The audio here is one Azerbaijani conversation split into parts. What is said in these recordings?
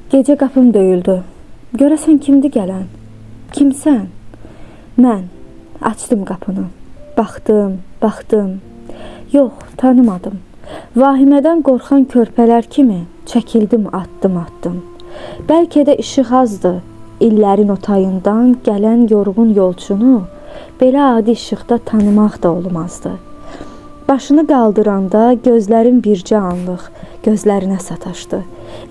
Gecə qapım döyüldü. Görəsən kimdi gələn? Kimsən? Mən. Açdım qapını. Baxdım, baxdım. Yox, tanımadım. Vahimədən qorxan körpələr kimi çəkildim, addım addım. Bəlkə də işıq azdı. İllərin o tayından gələn yorğun yolçunu belə adi işıqda tanımaq da olmazdı. Başını qaldıranda gözlərim bircə anlıq gözlərinə sataşdı.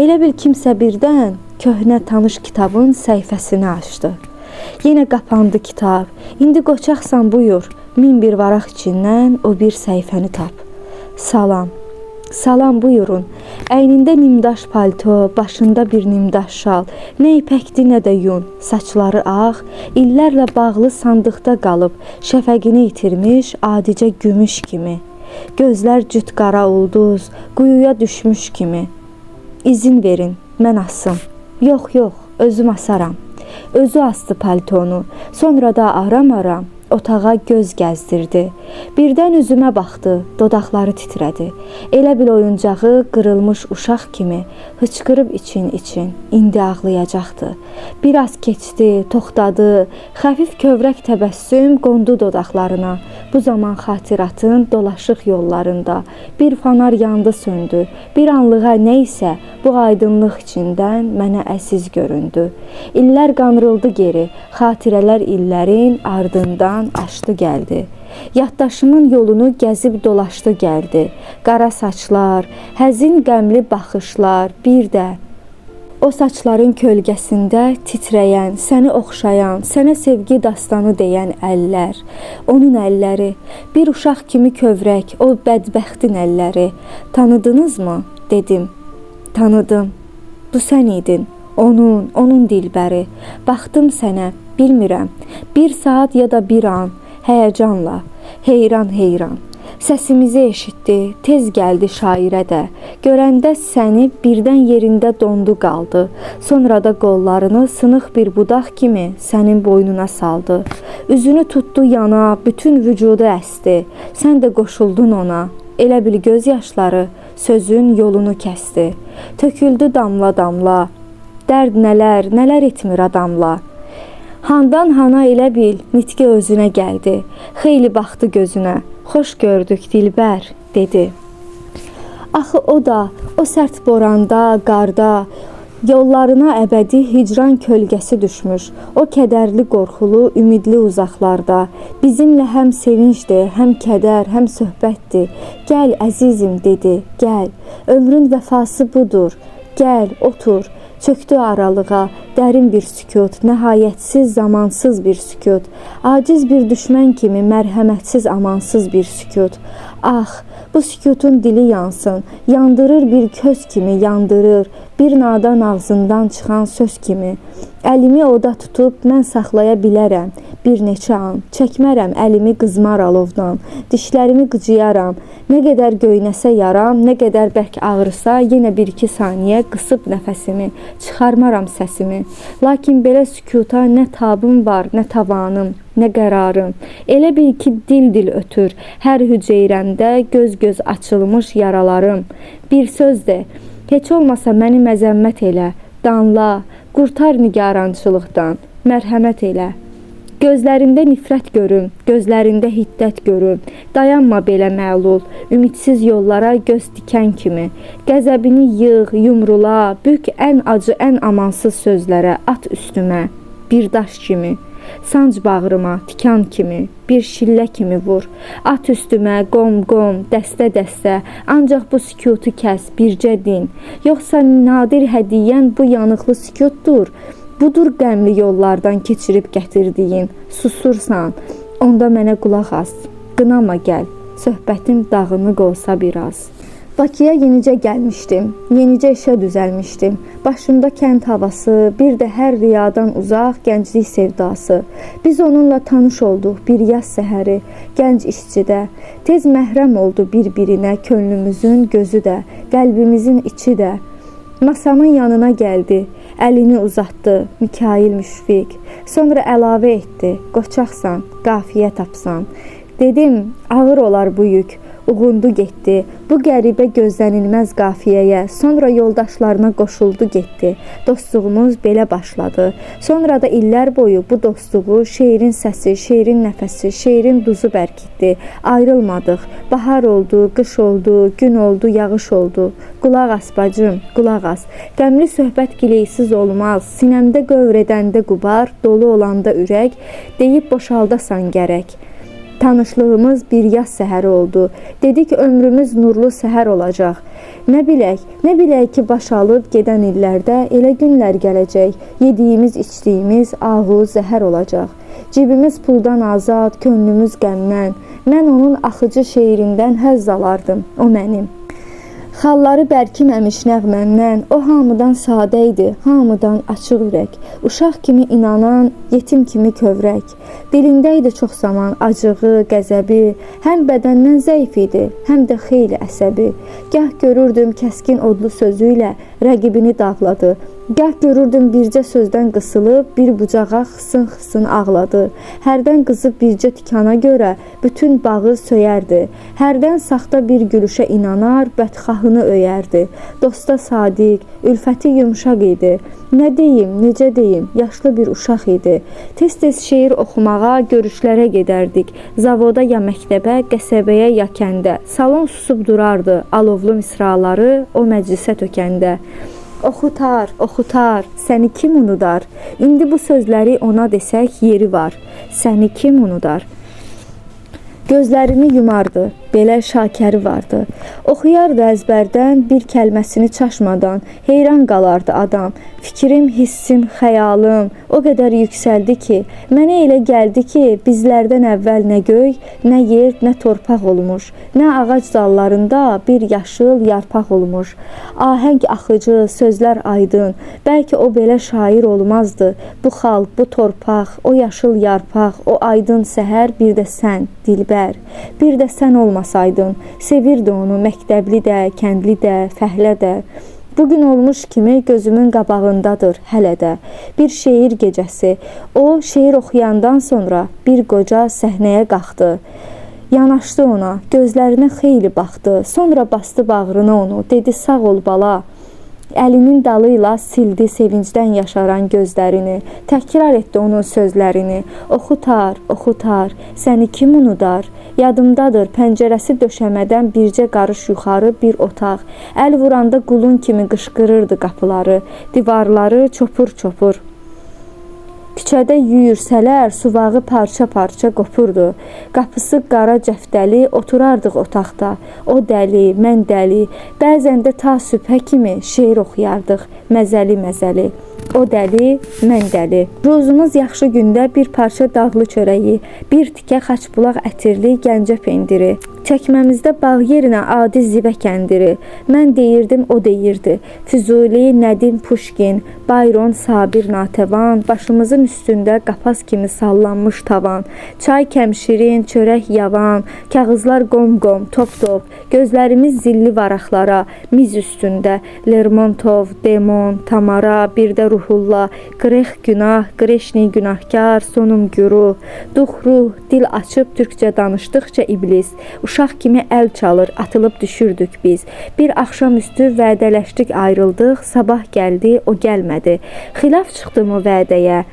Elə bil kimsə birdən köhnə tanış kitabın səhifəsini açdı. Yenə qapandı kitab. İndi qoçaqsan buyur, 1001 varaq içindən o bir səhifəni tap. Salam. Salam buyurun. Əynində nimdaş palto, başında bir nimdaş şal. Nə ipəkdi, nə də yun. Saçları ağ, illərlə bağlı sandıqda qalıb, şəfəqini itirmiş adicə gümüş kimi. Gözlər cüt qara ulduz, quyuya düşmüş kimi. İzin verin, mən asım. Yox, yox, özüm asaram. Özü astı paltonu. Sonra da aram-aram otağa göz gəzdirdi. Birdən üzümə baxdı, dodaqları titrədi. Elə bil oyuncağı qırılmış uşaq kimi hıçqırıb için-için indi ağlayacaqdı. Biraz keçdi, toxtadı, xəfif kövrək təbəssüm qondu dodaqlarına. Bu zaman xatiratın dolaşıq yollarında bir fanar yandı, söndü. Bir anlığa nə isə bu aydınlıq içindən mənə əziz göründü. İllər qanrıldı geri, xatirələr illərin ardından aşdı gəldi. Yaddaşımın yolunu gəzib dolaşdı gəldi. Qara saçlar, həzin qəmli baxışlar, bir də o saçların kölgəsində titrəyən, səni oxşayan, sənə sevgi dastanı deyən əllər, onun əlləri, bir uşaq kimi kövrək, o bədbəxtin əlləri. Tanıdınızmı? Dedim. Tanıdım. Bu sən idin. Onun dilbəri. Baxdım sənə, bilmirəm. Bir saat ya da bir an, həyəcanla, heyran-heyran. Səsimizi eşitdi, tez gəldi şairə də. Görəndə səni birdən yerində dondu qaldı. Sonra da qollarını sınıq bir budaq kimi sənin boynuna saldı. Üzünü tutdu yana, bütün vücudu əsdi. Sən də qoşuldun ona. Elə bil göz yaşları sözün yolunu kəsdi. Töküldü damla-damla. Dərd nələr, nələr etmir adamla. Handan hana elə bil nitqi özünə gəldi. Xeyli baxdı gözünə. Xoş gördük dilbər, dedi. Axı o da o sərt boranda, qarda yollarına əbədi hicran kölgəsi düşmüş. O kədərli, qorxulu, ümidli uzaqlarda bizimlə həm sevincdir, həm kədər, həm söhbətdir. Gəl əzizim, dedi, gəl. Ömrün vəfası budur. Gəl, otur. Çöktü aralığa dərin bir sükut, nəhayətsiz, zamansız bir sükut. Aciz bir düşmən kimi mərhəmətsiz, amansız bir sükut. Ah, bu sükutun dili yansın, yandırır bir köz kimi yandırır, bir nadan ağzından çıxan söz kimi. Əlimi oda tutub mən saxlaya bilərəm bir neçə an. Çəkmərəm əlimi qızmar alovdan, dişlərimi qıcıyaram. Nə qədər göynəsə yaram, nə qədər bərk ağrısa, yenə 1-2 saniyə qısıb nəfəsimi, çıxarmaram səsimi. Lakin belə sükuta nə tabım var, nə tavanım, nə qərarım. Elə bil ki, dil-dil ötür, hər hüceyrəmdə göz-göz açılmış yaralarım. Bir söz de, heç olmasa məni məzəmmət elə, danla, qurtar nigarançılıqdan, mərhəmət elə. Gözlərində nifrət görüm, gözlərində hiddət görüm. Dayanma belə məlul, ümidsiz yollara göz dikən kimi. Qəzəbini yığ, yumrula, bük ən acı, ən amansız sözlərə, at üstümə, bir daş kimi. Sanc bağrıma, tikan kimi, bir şillə kimi vur. At üstümə, qom-qom, dəstə-dəstə, ancaq bu sükutu kəs, bircə din. Yoxsa nadir hədiyyən bu yanıqlı sükutdur. Budur qəmli yollardan keçirib gətirdiyin. Susursan, onda mənə qulaq as. Qınama gəl, söhbətim dağınıq olsa biraz. Bakıya yenicə gəlmişdim, yenicə işə düzəlmişdim. Başımda kənd havası, bir də hər riyadan uzaq gənclik sevdası. Biz onunla tanış olduq bir yaz səhəri, gənc işçidə. Tez məhrəm oldu bir-birinə könlümüzün gözü də, qəlbimizin içi də. Masamın yanına gəldi, əlini uzatdı Mikail Müşfiq. Sonra əlavə etdi, qoçaqsan, qafiyə tapsan. Dedim, ağır olar bu yük. Uğundu getdi. Bu qəribə gözlənilməz qafiyəyə. Sonra yoldaşlarına qoşuldu getdi. Dostluğumuz belə başladı. Sonra da illər boyu bu dostluğu şeirin səsi, şeirin nəfəsi, şeirin duzu bərkitdi. Ayrılmadıq. Bahar oldu, qış oldu, gün oldu, yağış oldu. Qulaq as bacım, qulaq as. Qəmli söhbət gileysiz olmaz. Sinəmdə qövr edəndə qubar, dolu olanda ürək, deyib boşaldasan gərək. Tanışlığımız bir yaz səhəri oldu. Dedik ömrümüz nurlu səhər olacaq. Nə bilək, nə bilək ki, baş alıb gedən illərdə elə günlər gələcək. Yediyimiz, içdiyimiz ahu zəhər olacaq. Cibimiz puldan azad, könlümüz qəmdən. Mən onun axıcı şeirindən həzz alardım, o mənim. Xalları bərkiməmiş nəğməmdən, o hamıdan sadə idi, hamıdan açıq ürək. Uşaq kimi inanan, yetim kimi kövrək. Dilində idi çox zaman acığı, qəzəbi, həm bədəndən zəif idi, həm də xeyli əsəbi. Gah görürdüm kəskin odlu sözü ilə rəqibini dağladı. Gah görürdüm bircə sözdən qısılıb bir bucağa xısın-xısın ağladı. Hərdən qızıb bircə tikana görə bütün bağı söyərdi. Hərdən saxta bir gülüşə inanar, bədxahını öyərdi. Dosta sadiq, ülfəti yumşaq idi. Nə deyim, necə deyim, yaşlı bir uşaq idi. Tez-tez şeir oxumağa, görüşlərə gedərdik. Zavoda ya məktəbə, qəsəbəyə ya kəndə. Salon susub durardı, alovlu misraları o məclisə tökəndə. Oxutar, oxutar, səni kim unudar? İndi bu sözləri ona desək yeri var. Səni kim unudar? Gözlərini yumardı, belə şakəri vardı. Oxuyardı əzbərdən, bir kəlməsini çaşmadan, heyran qalardı adam. Fikrim, hissim, xəyalım o qədər yüksəldi ki, mənə elə gəldi ki, bizlərdən əvvəl nə göy, nə yer, nə torpaq olmuş, nə ağac dallarında bir yaşıl yarpaq olmuş. Ahəng axıcı, sözlər aydın. Bəlkə o belə şair olmazdı. Bu xalq, bu torpaq, o yaşıl yarpaq, o aydın səhər, bir də sən, dilbər. Bir də sən olmasaydın. Sevirdi onu məktəbli də, kəndli də, fəhlə də. Bugün olmuş kimi gözümün qabağındadır hələ də. Bir şeir gecəsi. O şeir oxuyandan sonra bir qoca səhnəyə qalxdı. Yanaşdı ona, gözlərinə xeyli baxdı. Sonra bastı bağrına onu, dedi sağ ol bala. Əlinin dalı ilə sildi sevincdən yaşaran gözlərini. Təkrar etdi onun sözlərini. Oxutar, oxutar, səni kim unudar? Yadımdadır, pəncərəsi döşəmədən bircə qarış yuxarı bir otaq. Əl vuranda qulun kimi qışqırırdı qapıları, divarları çopur-çopur. Küçədə yüyürsələr, suvağı parça-parça qopurdu. Qapısı qara cəftəli, oturardıq otaqda. O dəli, mən dəli. Bəzən də ta sübhə kimi şeir oxuyardıq, məzəli-məzəli. O dəli, mən dəli. Ruzumuz yaxşı gündə bir parça dağlı çörəyi, bir tikə xaçbulaq ətirli Gəncə pendiri. Çəkməmizdə bağ yerinə adi zibə kəndiri. Mən deyirdim, o deyirdi. Füzuli, Nədim, Puşkin, Bayron, Sabir, Natəvan, başımızın üstündə qapaz kimi sallanmış tavan. Çay kəmşirin, çörək yavan, kağızlar qom-qom, top-top, gözlərimiz zilli varaqlara, miz üstündə Lermontov, Demon, Tamara, bir də Ruhullah, Qrex günah, Qreşni günahkar, sonum güruh, Duh ruh, dil açıb türkcə danışdıqca iblis, uşaq kimi əl çalır, atılıb düşürdük biz. Bir axşamüstü vədələşdik, ayrıldıq, sabah gəldi, o gəlmədi. Xilaf çıxdım o vədəyə.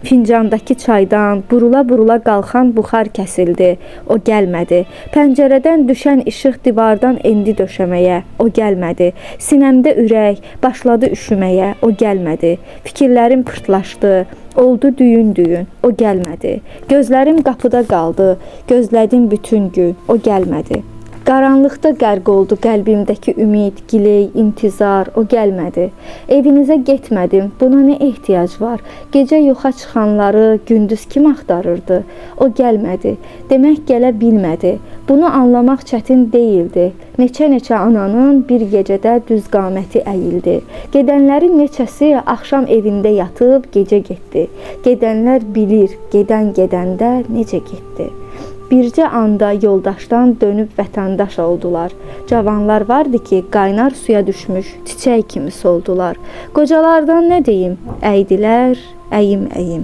Fincandakı çaydan burula-burula qalxan buxar kəsildi. O gəlmədi. Pəncərədən düşən işıq divardan endi döşəməyə. O gəlmədi. Sinəmdə ürək başladı üşüməyə. O gəlmədi. Fikirlərim pırtlaşdı. Oldu düyün-düyün. O gəlmədi. Gözlərim qapıda qaldı. Gözlədim bütün gün. O gəlmədi. Qaranlıqda qərq oldu qəlbimdəki ümid, giley, intizar, o gəlmədi. Evinizə getmədim, buna nə ehtiyac var? Gecə yoxa çıxanları gündüz kim axtarırdı? O gəlmədi. Demək gələ bilmədi. Bunu anlamaq çətin deyildi. Neçə-neçə ananın bir gecədə düz qaməti əyildi. Gedənlərin neçəsi axşam evində yatıb gecə getdi. Gedənlər bilir, gedən gedəndə necə getdi. Bircə anda yoldaşdan dönüb vətəndaş oldular. Cavanlar vardı ki, qaynar suya düşmüş çiçək kimi soldular. Qocalardan nə deyim? Əydilər, əyim-əyim.